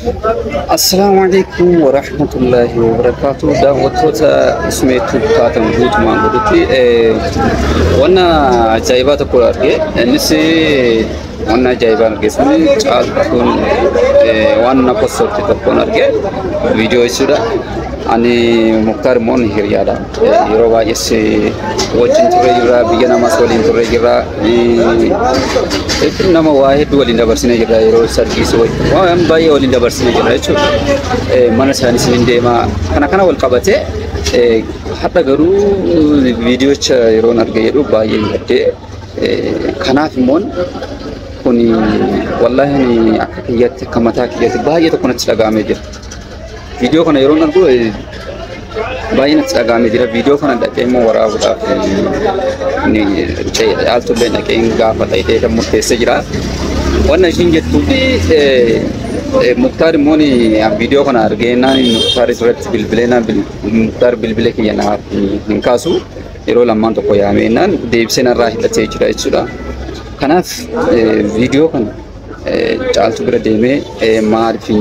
Assalaamu alaikum warahmatullahi wabarakatuh. Daawwattoota Ismeetu taatan guutumaan godhutti wanna ajaa'ibaa tokko arge. Innis wanna ajaa'ibaa arge sun Caaltuun waan na kossorte tokkoon arge viidiyoo jechuudha. Ani Muktaar immoo ni hiriyaadha. Yeroo baay'ees wajjin turre jirra, biyya namaas waliin turre jirra. Jechuun nama waa hedduu waliin dabarsinee jirra, yeroo sargiis waan baay'ee waliin dabarsinee jirra jechuudha. Mana isaaniis ni deema. Kana kana wal qabatee har'a garuu viidiyoocha yeroon arge jedhu baay'ee gaddee. Kanaaf immoo kun wallaahi akka kiyyaatti, akka mataa kiyyaatti baay'ee tokko natti dhaga'amee jira. Viidiyoo kana yeroon argu baay'ee natti dhaga'amee jira. Viidiyoo kana dhaqee immoo waraabuudhaaf Caaltullee dhaqee gaafata jedhee kan murteessee jira. Wanna ishiin jettuu fi Muktaar immoo viidiyoo kana argeenaan Muktaar irratti bilbileenaan Muktaar bilbila kiyya naaf hin kaasu. Yeroo lammaan tokko yaameenaan deebisee narraa hidhatee jira jechuudha. Kanaaf viidiyoo kana Caaltuu bira deemee maal fi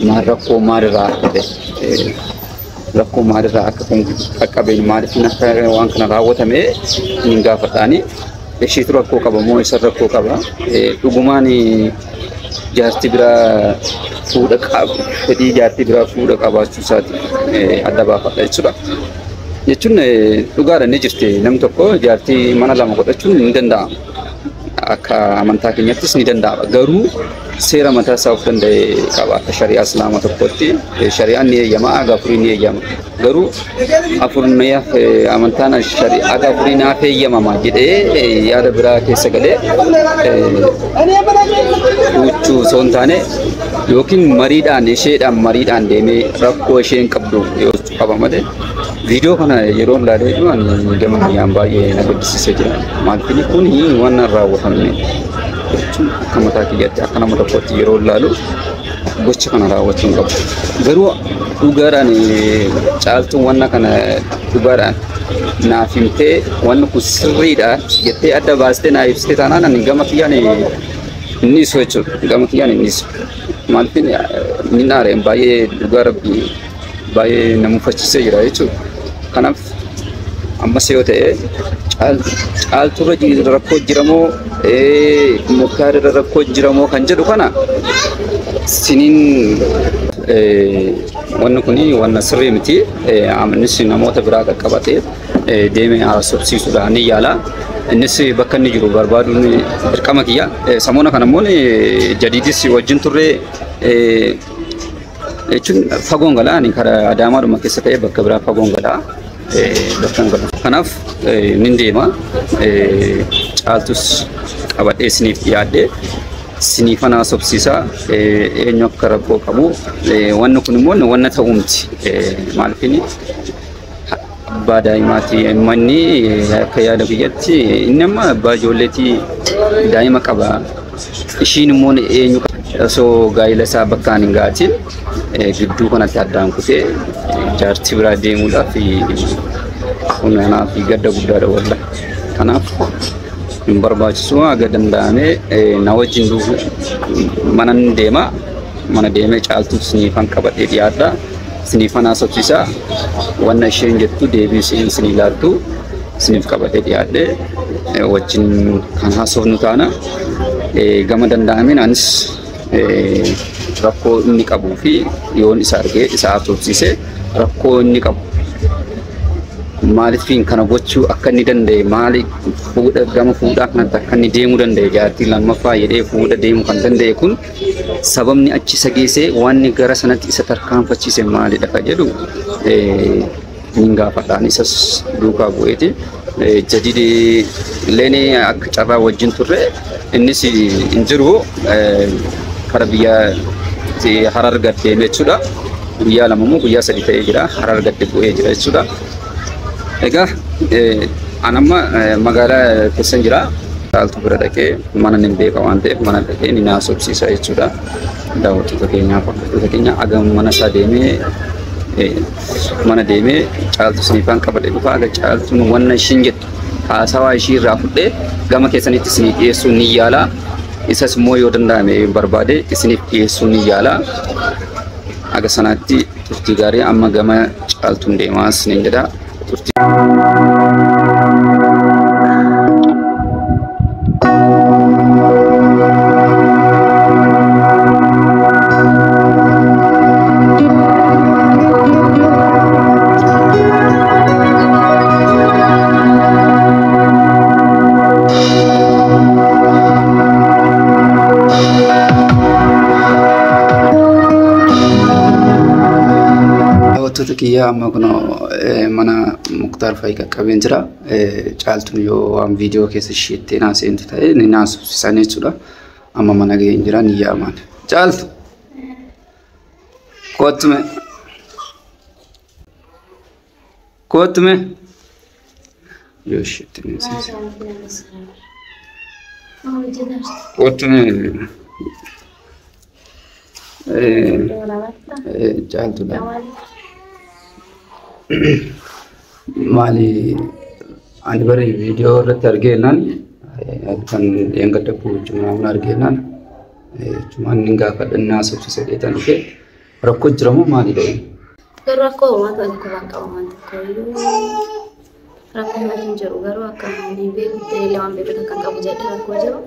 maal rakkoo maalirraa akka ta'e, rakkoo maalirraa akka kun qaqqabeen, maaliif akka waan kana raawwatame hin gaafadhaani. Ishiitu rakkoo qaba moo isa rakkoo qaba? Dhugumaan jaartii biraa fuudha qabu, fedhii jaartii biraa fuudha qabaachuu isaati adda baafadha jechuudha. Jechuun dhugaadha ni jirti, namni tokko jaartii mana lama godhachuun ni danda'ama. Akka amantaa keenyattis ni danda'ama. Garuu seera mataa isaa of danda'e qaba. Akka shari'aa Islaama tokkotti shari'aan ni eeyyama, aga afurii ni eeyyama. Garuu afur naaf amantaan shari'aa aga afurii naaf eeyyamama jedhee yaada biraa keessa galee huccuu osoo hin taane, yookiin mariidhaan isheedhaan mariidhaan deemee rakkoo isheen qabdu yoo qaba malee, viidiyoo kana yeroo ilaalee jiru ani gama kiyyaan baay'ee na gaddisiisee jira. Maaliif kun waan raawwatamne jechuun akka mataa kiyyaatti, akka nama tokkotti yeroo ilaalu gocha kana raawwachuu hin qabu. Garuu dhugaadhaan Caaltuun wanna kana dhugaadhaan naaf himtee, wanni kun sirriidha jettee adda baastee naa ibsitee taanaan ani gama kiyyaan inni isu jechuudha. Gama kiyyaan inni isu. Maaliif inni aareen baay'ee dhugaa rabbii baay'ee na mufachiisee jira jechuudha. Kanaaf ammas yoo ta'e Caalturra rakkoo jiramoo Muktaar irra rakkoo jiramoo kan jedhu kana siniin wanni kun wanna sirrii miti. Innis namoota biraa qaqqabatee deemee haasofsiisuudhaan ni yaala. Innis bakka inni jiru barbaaduun dirqama kiyya. Samoona kana immoo Jadiidis wajjin turree jechuun fagoon galaa, ani karaa Adaamaadhuma keessa ta'ee bakka biraa fagoon galaa. Bakka hin galu. Kanaaf nin deema. Caaltus qabadhee isiniif dhiyaadhee siniifan haasofsiisaa eenyu akka rakkoo qabu. Wanni kun immoo wanna ta'uu miti. Maaliif abbaa daa'imaati manni akka yaada kiyyatti inni amma abbaa ijoolleetii daa'ima qaba. Ishiin immoo eenyu osoo gaa'ila isaa bakkaan hin gaatiin gidduu kanatti addaan kutee jaartii biraa deemuudhaaf kun anaaf gadda guddaadha walla. Kanaaf hin barbaachisu, haga danda'ame na wajjin mana ni deema. Mana deemee Caaltuu siniifan qabadhee dhiyaadha. Siniifan haasofsiisaa, wanna isheen jettu deebii isheen isinii laattu isiniif qabadhee dhiyaadhee wajjin kan haasofnu taana. Gama danda'ameen anis rakkoo inni qabuu fi yoon isa argee isa haasofsiise rakkoo inni qabu, maaliif kana gochuu akka inni danda'e, maali fuudha gama fuudhaa kanatti akka inni deemuu danda'e, jaartii lammaffaa jedhee fuudha deemuu kan danda'e kun sababni achi isa geesse, wanni gara sanatti isa tarkaanfachiise maalidha ka jedhu nin gaafadhaan isas duukaa bu'eeti. Jadidi illeen akka carraa wajjin turre, innis hin jiru, kara biyya Harar gad deeme jechuudha. Guyyaa 2 immoo guyyaa 3 ta'ee jira. Harar gad bu'ee jira jechuudha. Egaa an amma magaalaa keessan jira. Caaltuu bira dhaqee mana nin beeka waan ta'eef mana dhaqee ni haasofsiisa jechuudha. Daawwattoota keenyaa, hordoftoota keenya, aga mana isaa deemee mana deemee Caaltuu siniifaan qabadhe dhufa. Aga Caaltuun wanna ishiin jettu haasawaa ishii irraa fudhee gama keessanitti isinii dhiyeessuu ni yaala. Isas immoo yoo danda'ame barbaade isiniif dhiyeessuu ni yaala. Aga sanaatti turtii gaarii amma gama Caaltuun deemaa isiniin jedha. Turtii. Daawwattoota kiyyaa amma kun mana Muktaar fa'i qaqqabeen jira. Caaltuun yoo waan viidiyoo keessa isheettee naa seentu ta'e ni naasubsiisan jechuudha. Amma mana ga'een jira ni yaaman. Caaltu! Kottu mee! Kottu mee! Yoo isheetti ni seensa. Kottu mee! Caaltuudha. Maali ani bari viidiyoo irratti argeenaan kan dheengadda bu'uuchumaan argeenaan jechumaan inni gaafadha inni haasofsiisa dheetan dhufe rakkoo jira moo maalidha? Garuu rakkoo uumaa tokko waan qabu waan tokko iyyuu rakkoo hin jiru garuu akka inni beekutti illee waan beeku kan qabu jedhee rakkoo jiru.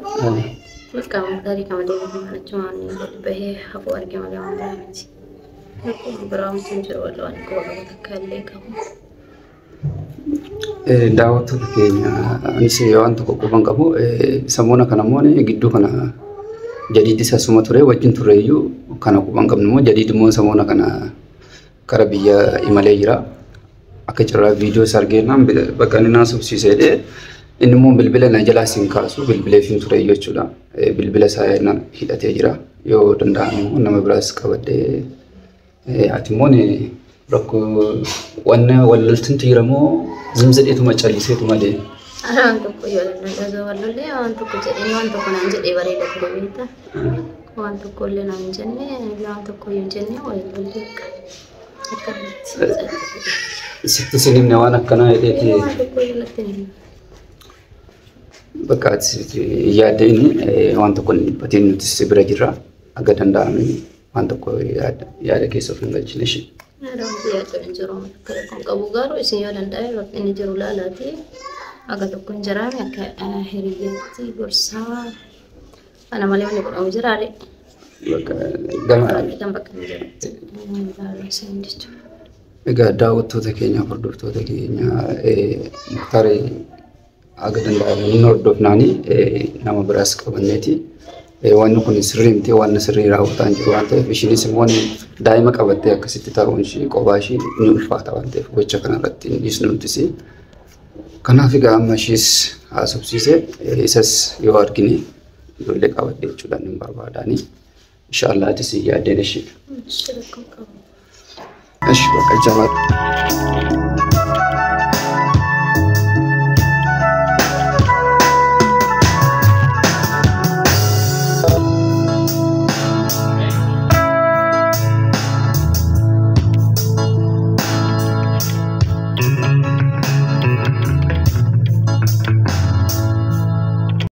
Bakka tarii kama deemu achumaan bahee hafuu arge malee waan biraa miti. Rakkoo biraa miti hin jiru waan quba qabu takka illee qabu. Daawwattoota keenya anis waan tokko quban qabu samoona kana immoo gidduu kana jadiidis asuma ture wajjin ture iyyuu kana quban qabnu immoo jadiid immoo samoona kana kara biyya imalee jira. Akka carraa viidiyoo isaa argeenaan bakka inni naasofsiisee jedhee inni immoo bilbila na jalaa siin kaasu bilbileef hin ture iyyuu jechuudha. Bilbila isaa hidhatee jira yoo danda'ame immoo nama biraas qabadhee ati immoo rakkoo wanna walloltintu jira moo zimzadheetuma calliseetuma deema? Ara waan tokko yoo danda'u wallollee waan tokko jedhee waan tokko naan jedhee bareeda ture beektaa. Waan tokko illee naan hin jenne waan tokko hin jenne wallollee akkamitti. Sitti sin himne waan akkanaa jedheeti. Waan tokko iyyuu natti hin himne. Bakka ati yaadde inni waan tokko hin dhiphatiin nuti si bira jirra. Akka danda'ame waan tokko yaada keessa of hin galchine ishee. Ara wanti yaaddu hin jiru akka rakkoon qabu garuu isin yoo danda'ame bakka inni jiru laalaati akka tokko hin jiraame akka hiriyyaatti gorsaa kana malee wanni godhamu jiraare. Bakka gama Kan bakka inni jirutti ilaaluu isin jechuudha. Egaa daawwattoota keenya hordoftoota keenya Muktaar aga danda'ame inni hordofnaani nama biraas qabanneeti. Wanni kun sirrii miti waan sirrii raawwataa hin jiru waan ta'eef ishiinis immoo daa'ima qabattee akkasitti taa'uun ishii qophaa ishii ni ulfaata waan ta'eef gocha kanarratti hin dhiisnu nutis. Kanaaf egaa amma ishiis haasofsiise isas yoo argine ijoollee qabadde jechuudhaan hin barbaadaani. Inshaallah atis hin yaaddeen ishii. Rakkoo qabu. Ishi bakka jabaadhu.